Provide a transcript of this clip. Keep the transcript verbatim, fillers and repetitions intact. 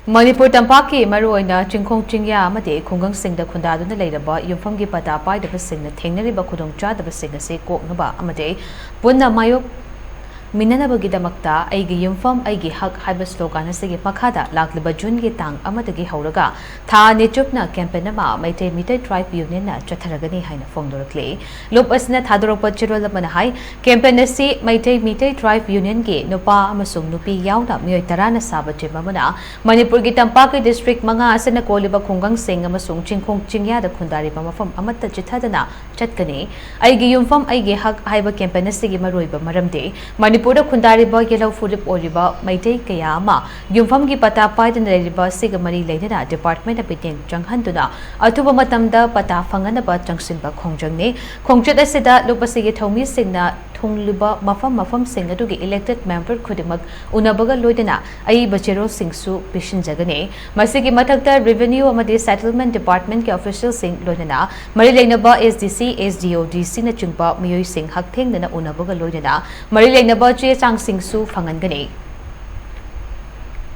ꯃꯅꯤꯄꯨꯔ ꯇꯝꯄꯥꯛꯀꯤ ꯃꯔꯨꯑꯣꯏꯅ ꯆꯤꯡꯈꯣꯡ ꯆꯤꯡꯌꯥ ꯑꯃꯗꯤ ꯈꯨꯡꯒꯪꯁꯤꯡꯗ ꯈꯨꯟꯗꯥꯗꯨꯅ ꯂꯩꯔꯕ ꯌꯨꯝꯐꯝꯒꯤ ꯄꯇꯥ ꯄꯥꯏꯗꯕꯁꯤꯡꯅ ꯊꯦꯡꯅꯔꯤꯕ ꯈꯨꯗꯣꯡꯆꯥꯗꯕꯁꯤꯡ ꯑꯁꯤ ꯀꯣꯛꯅꯕ ꯑꯃꯗꯤ ꯄꯨꯟꯅ ꯃꯥꯌꯣꯛꯃꯤꯟꯅꯅꯕꯒꯤꯗꯃꯛꯇ ꯑꯩꯒꯤ ꯌꯨꯝꯐꯝ ꯑꯩꯒꯤ ꯍꯛ ꯍꯥꯏꯕ ꯁ꯭ꯂꯣꯒꯥꯟ ꯑꯁꯤꯒꯤ ꯃꯈꯥꯗ ꯂꯥꯛꯂꯤꯕ ꯖꯨꯟꯒꯤ ꯇꯥꯡ ꯑꯃꯗꯒꯤ ꯍꯧꯔꯒ ꯊꯥ ꯑꯅꯤ ꯆꯨꯞꯅ ꯀꯦꯝꯄꯦꯟ ꯑꯃ ꯃꯩꯇꯩ ꯃꯤꯇꯩ ꯇ꯭ꯔꯥꯏꯕ ꯌꯨꯅꯤꯌꯟꯅ ꯆꯠꯊꯔꯒꯅꯤ ꯍꯥꯏꯅ ꯐꯣꯡꯗꯣꯔꯛꯂꯤ꯫ ꯂꯨꯞ ꯑꯁꯤꯅ ꯊꯥꯗꯣꯔꯛꯄ ꯆꯦꯔꯣꯜ ꯑꯃꯅ ꯍꯥꯏ, ꯀꯦꯝꯄꯦꯟ ꯑꯁꯤ ꯃꯩꯇꯩ ꯃꯤꯇꯩ ꯇ꯭ꯔꯥꯏꯕ ꯌꯨꯅꯤꯌꯟꯒꯤ ꯅꯨꯄꯥ ꯑꯃꯁꯨꯡ ꯅꯨꯄꯤ ꯌꯥꯎꯅ ꯃꯤꯑꯣꯏ ꯇꯔꯥꯅ ꯁꯥꯕ ꯇꯤꯝ ꯑꯃꯅ ꯃꯅꯤꯄꯨꯔꯒꯤ ꯇꯝꯄꯥꯛꯀꯤ ꯗꯤꯁꯇ꯭ꯔꯤꯛ ꯃꯉꯥ ꯑꯁꯤꯅ ꯀꯣꯜꯂꯤꯕ ꯈꯨꯡꯒꯪꯁꯤꯡ ꯑꯃꯁꯨꯡ ꯆꯤꯡꯈꯣꯡ ꯆꯤꯡꯌꯥꯗ ꯈꯨꯟꯗꯥꯔꯤꯕ ꯃꯐꯝ ꯑꯃꯠꯇ ꯆꯤꯠꯊꯗꯅ ꯆꯠꯀꯅꯤ꯫ ꯑꯩꯒꯤ ꯌꯨꯝꯐꯝ ꯑꯩꯒꯤ ꯍꯛ ꯍꯥꯏꯕ ꯀꯦꯝꯄꯦꯟ ꯑꯁꯤꯒꯤ ꯃꯔꯨꯑꯣꯏꯕ ꯃꯔꯝꯗꯤ ꯃꯅꯤꯄꯨꯔꯗ ꯈꯨꯟꯗꯥꯔꯤꯕ ꯌꯦꯜꯍꯧ ꯐꯨꯔꯨꯞ ꯑꯣꯏꯔꯤꯕ ꯃꯩꯇꯩ ꯀꯌꯥ ꯑꯃ ꯌꯨꯝꯐꯝꯒꯤ ꯄꯇꯥ ꯄꯥꯏꯗꯅ ꯂꯩꯔꯤꯕ ꯑꯁꯤꯒ ꯃꯔꯤ ꯂꯩꯅꯅ ꯗꯤꯄꯥꯔꯠꯃꯦꯟꯅ ꯃꯤꯠꯌꯦꯡ ꯆꯪꯍꯟꯗꯨꯅ ꯑꯊꯨꯕ ꯃꯇꯝꯗ ꯄꯇꯥ ꯐꯪꯍꯟꯅꯕ ꯆꯪꯁꯤꯟꯕ ꯈꯣꯡꯖꯪꯅꯤ꯫ ꯈꯣꯡꯆꯠ ꯑꯁꯤꯗ ꯂꯨꯞ ꯑꯁꯤꯒꯤ ꯊꯧꯃꯤꯁꯤꯡꯅ ꯊꯨꯡꯂꯤꯕ ꯃꯐꯝ ꯃꯐꯝꯁꯤꯡ ꯑꯗꯨꯒꯤ ꯏꯂꯦꯛꯇꯦꯗ ꯃꯦꯝꯕꯔ ꯈꯨꯗꯤꯡꯃꯛ ꯎꯅꯕꯒ ꯂꯣꯏꯅꯅ ꯑꯏꯕ ꯆꯦꯔꯣꯜꯁꯤꯡꯁꯨ ꯄꯤꯁꯤꯟꯖꯒꯅꯤ꯫ ꯃꯁꯤꯒꯤ ꯃꯊꯛꯇ ꯔꯦꯚꯦꯅ꯭ꯌꯨ ꯑꯃꯗꯤ ꯁꯦꯇꯜꯃꯦꯟ ꯗꯤꯄꯥꯔꯠꯃꯦꯟꯒꯤ ꯑꯣꯐꯤꯁꯤꯌꯦꯜꯁꯤꯡ, ꯂꯣꯏꯅꯅ ꯃꯔꯤ ꯂꯩꯅꯕ SDC, SDO, DCꯅꯆꯤꯡꯕ ꯃꯤꯑꯣꯏꯁꯤꯡ ꯍꯛꯊꯦꯡꯅꯅ ꯎꯅꯕꯒ ꯂꯣꯏꯅꯅ ꯃꯔꯤ ꯂꯩꯅꯕ ꯆꯦ ꯆꯥꯡꯁꯤꯡꯁꯨ ꯐꯪꯍꯟꯒꯅꯤ꯫